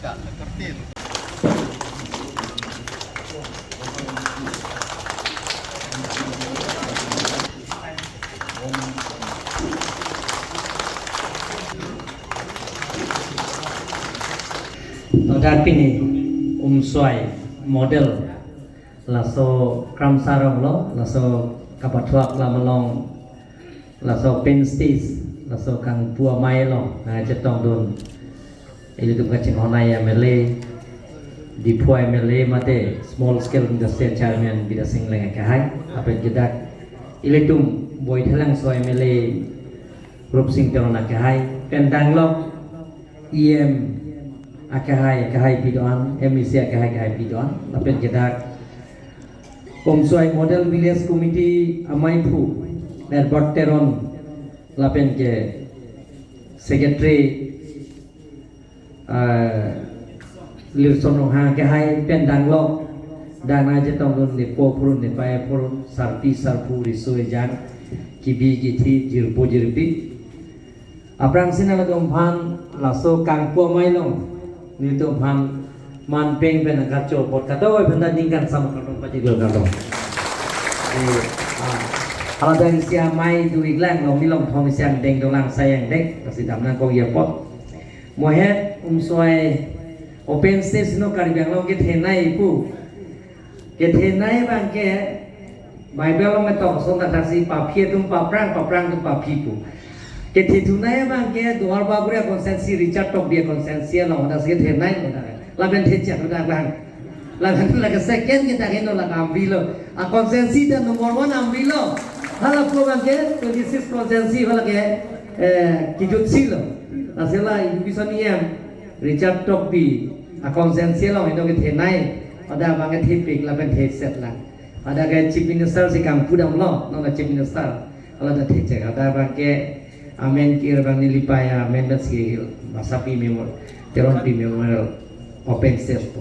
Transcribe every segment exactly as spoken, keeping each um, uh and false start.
Toda pini Umswai model, laso Kramsar arong lo, laso kapathuak lam along, laso open stage, laso kangpu amei along nangchetongdun ilitum kachinghon ai M L A, Diphu M L A mate Small Scale Industry Chairman Bidya Sing Engleng akehai, lapen ke dak ilitum Baithalangso M L A Rupsing Teron akehai, pen danglok E M akehai, akehai pi do-an, M E C akehai, akehai pi do-an, lapen ke dak Umswai Model Village Committee amaiphu Edward Teron, lapen ke Secretary, ah, Lirson Ronghang akehai, pen danglok dak nangchetongdun nepo aphurun, nepei aphurun, sarpi sarpo, riso ejang, kibi kithi, jirpo jirpi. Aphrangsi nanglitum aphan laso kangpu amei along nelitum aphan manpeng pen nangkacho apot kadokave aphan ta ningkan sama kardom pajirlo kardom. Eh, ah, hala dak isi amei do-iklang, longni longthom isi angdeng dolang, sai angdeng, lasi dam nangkok-i apot. Mohet Umswai open stage no Karbi Anglong kethenei pu. Kethenei abang ke Bible along ketok ason ta thaksi, paphi atum paphrang, paphrang atum paphi pu. Kethethunei abang ke Duar Bagori a-constituency, Richard Tokbi a-constituency along, thaksi kethenei lo dak. Lapen thechak lo dak abang. Lapen lake second ke dak heno, lake Amri lo. A-constituency ta number one Amri lo. Hala pu abang ke twenty-six constituency, hala ke, eh, kijutsi lo. Lasi la education E M Richard Tokbi a-constituency along heno kethenei, hadak abang ke thepik lapen theset lang. Hadak ke Chief Minister si kangpu damlo, non a-Chief Minister. Hala ta thechak, hadak abang ke amen kir abang neli pei amen pen si Masapi Memorial, Teronpi Memorial open stage pu.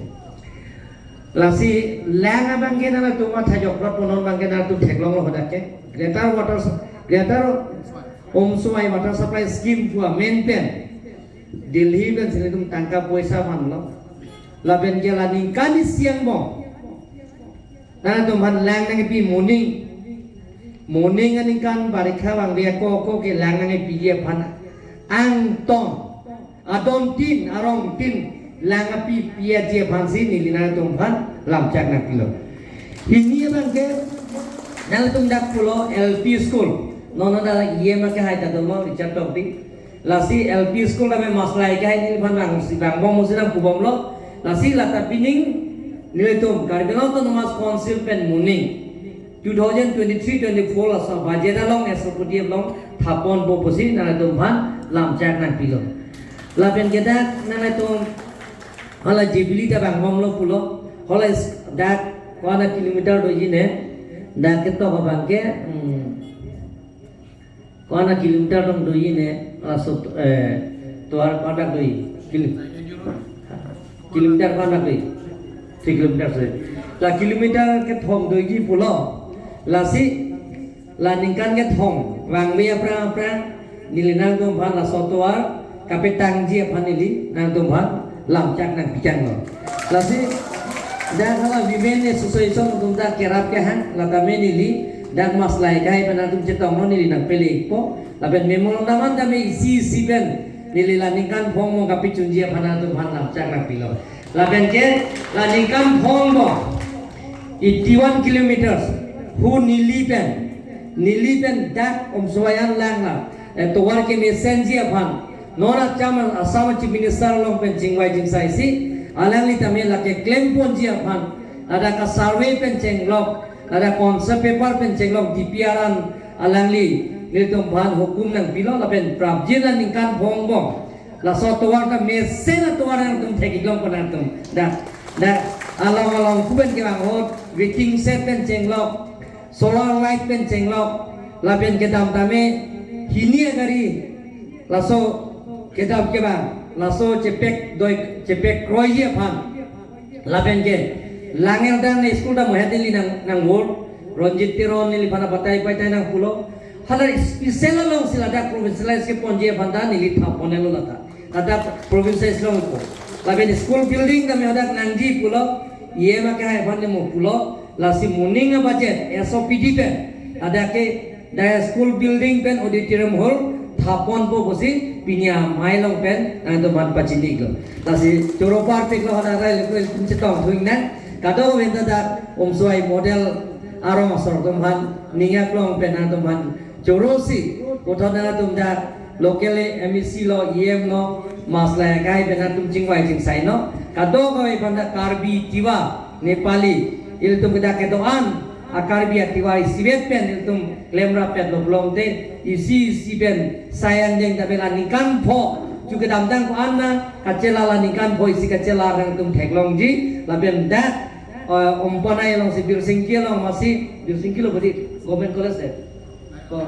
Lasi lang abang ke nanglitum matha jokprot pu, non abang ke nanglitum theklonglo hadak ke. Greater water, Greater Umswai Water Supply Scheme pu amen pen Delhi pen si nelitum tangka poisa vanlo. Lapen ke la ningkan isi angbong nangtum aphan lang nangkepi moning. Moning aningkan barikha vangve ako ako ke lang nangkepiji aphan angtong adon tin, arong tin lang api piaji aphansi neli nangtum aphan lamchak nangpilo. Hini abang ke nangtum dak pulo L P school. Non non dak E M akehai ta domo, Richard Tokbi. Lasi L P school tame maslai akehai neliphan nangsi vangbom musi nangpubomlo. Lasi lata pining nelitum Karbi Anglong Autonomous Council pen moning two thousand twenty-three twenty-four laso budget along S O P D F along thapponpo pusi nangtum aphan lamchak nangpilo. Lapen ke dak nangtum hala Jubilee ta vangbomlo pulo. Hala is-, dak ko-an a-kilometer doji ne, dak ketok abang ke, hmm, ko-an a-kilometer dong doji ne, laso, eh, tovar ko-an dak doji. Kil-, kilometer ko-an dak doji. Three kilometer se. La kilometer kethom doji pulo. Lasi, la ningkan kethom vangve aphrang aphrang neli nangtum aphan laso tovar kapetangji aphan neli nangtum aphan lamchak nangpijanglo. Lasi, dak hala Women Association atum dak kerap kehang, la tame neli dak maslai akehai pen nangtum chetonglo, neli nangpele-ikpo. Lapen memorandum an tame isi isi pen neli la ningkan phongo kapechunji aphan nangtum aphan lamchak nangpilo. Lapen ke la ningkan phongo eighty-one kilometers hu neli pen, neli pen dak Umswai an lang la, eh, tovar kemesenji aphan non acham Assam Chief Minister along pen chingvai chingsaisi, alangli tame lake klemponji aphan, ladak ka-survey pen chenglok, ladak concept paper pen chenglok D P R an alangli nelitum aphan hukum nangpilo, lapen prapjin la ningkan phongo laso tovar ta mesen atovar nangtum thek-iklongpo nangtum. Dak, dak along along pu pen kevang ahut, waiting shed pen chenglok, solar light pen chenglok, lapen kedam tame hini agari laso kedam kevang, laso chepek doi, chepek kroiji aphan. Lapen ke lang elder ne school ta mohet neli nang, nang word, Ronjit Teron neliphan abatai paitai nangpulo. Hala special alongsi ladak provincialize keponji aphan ta neli thappon-etlo lata. Ladak provincialize longpo. Lapen school building tame hadak nangji pulo, E M akehai aphan ne mo pulo, lasi moning a-budget S O P D pen hadak ke dak school building pen auditorium hall thaponpo pusi pini amei along pen nangtumphan pachini-iklo. Lasi choro parpiklo, hadak rai leko ilitum chetong thu-ik nang. Kadokave ta dak Umsoi model arong asor atumphan ning aklong pen nangtumphan chorosi, puthot nangtum dak local M A C lo, E M lo, maslai akai pen nangtum chingvai chingsai non. Kadokave aphan dak Karbi, Tiwa, Nepali, ilitum ke dak kedo-an a-Karbi, a-Tiwa isivet pen ilitum klemrap-etlo pulote, isi isi pen sai angdeng ta bela ningkan pho chu kedamtang ko-an na kachela, la ningkan pho isi kachela nangtum theklongji. Lapen dak, eh, Umpanai alongsi Birsingki along masi, Birsingki lo bodi, Government College de. Ko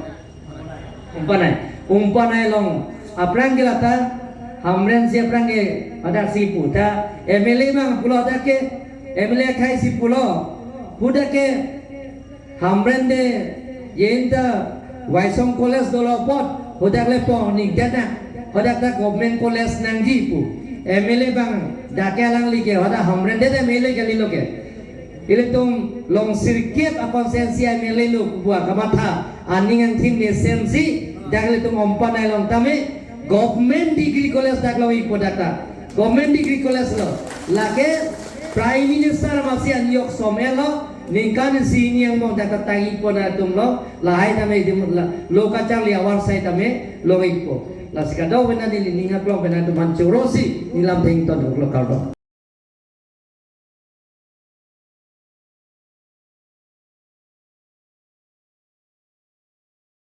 Umpanai. Umpanai along aphrang ke lata Hamren si aphrang ke hadak si pu ta M L A abang pulo, hadak ke M L A akhei si pulo, hadak ke Hamren de, yen ta Waisong College dolo apot, hadak le pon-ik det na, hadak ta Government College nangji pu. M L A abang dak ke alangli ke, hadak Hamren de M L A kalilo ke. Ilitum long sirkep a-constituency M L A lo pu kamatha aning angthin mesensi dak ilitum Umpanai along tame Government Degree College dak long-ikpo dak ta. Government Degree College lo. Lake Prime Minister masi anjok som-et lo, ningkan isi hini angbong dak ta tang-ikpo nangtum lo, lahai tame itum la, lo kacharli avarsai tame long-ikpo. Lasi kadokave neli ning aklong pen nangtumphan chorosi neli lam thengton-iklo, kardom.